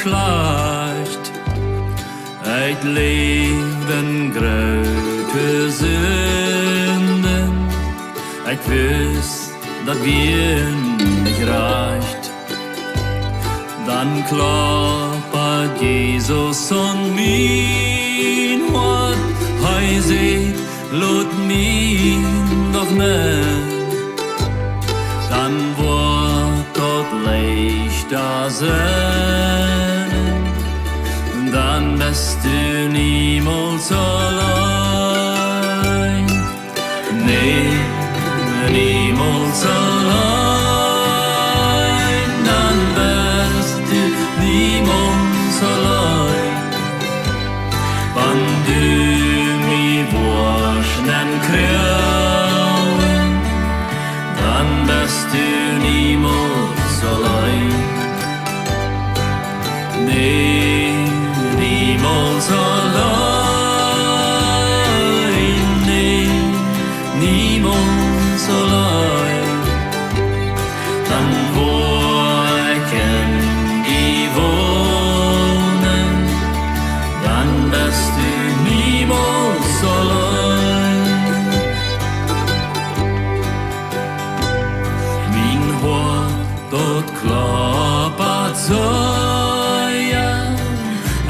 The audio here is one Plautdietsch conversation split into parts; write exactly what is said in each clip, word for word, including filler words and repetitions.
Plajcht. Ekj läwd en groote Sinden. Ekj wist, daut wia nich rajcht. Dan klopt Jesus aun mien Hoat. Hee sajcht: Lot mie doch nenn. Dan woat daut leichta sennen. Dan best du niemols auleen. Nä, niemols auleen. Dan best du niemols auleen. Wan du mie woascht nenn kjrieen, dan best du niemols auleen. Nä, niemols auleen, nä, niemols auleen. Dan woa ekj en die wonen, dan best du niemols auleen. Mien Hoat, daut klopt sea.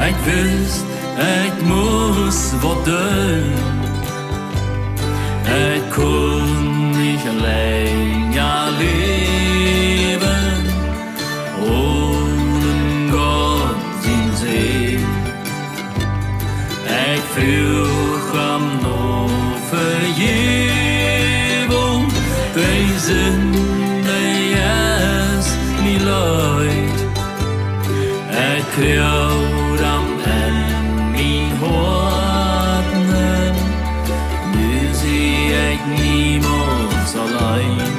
Ekj wist, ekj must waut doonen. Ekj kunn nich lenja läwen onen Gott sien Säajen. Ekj fruach am no Vejäwunk, wiels Sind es mie leet. Ekj kjrieech am en mien Hoat nenn, nu sie ekj niemols auleen.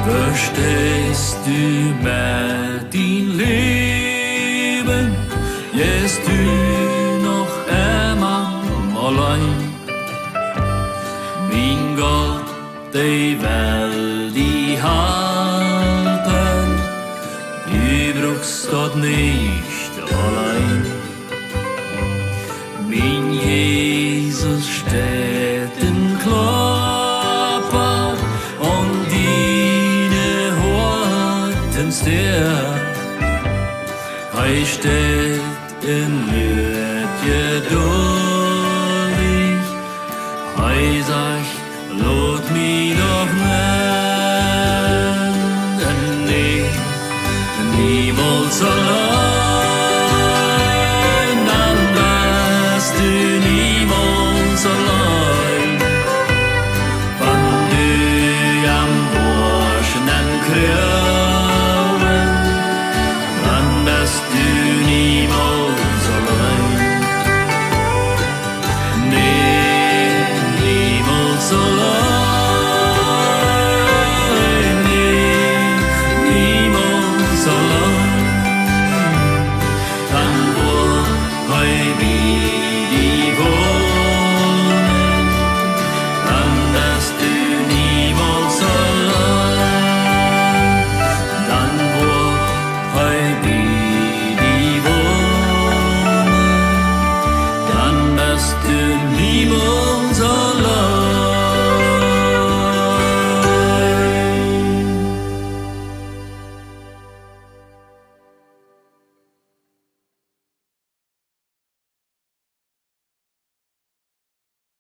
Woo steist du met dien Läwen? Best du noch emma auleen? Mien Gott, dee well die halpen. Du bruckst daut nich auleen. Mien Jesus steit un kloppt aun diene Hoatensdäa. Hee steit un luat jeduldich. Hee sajcht: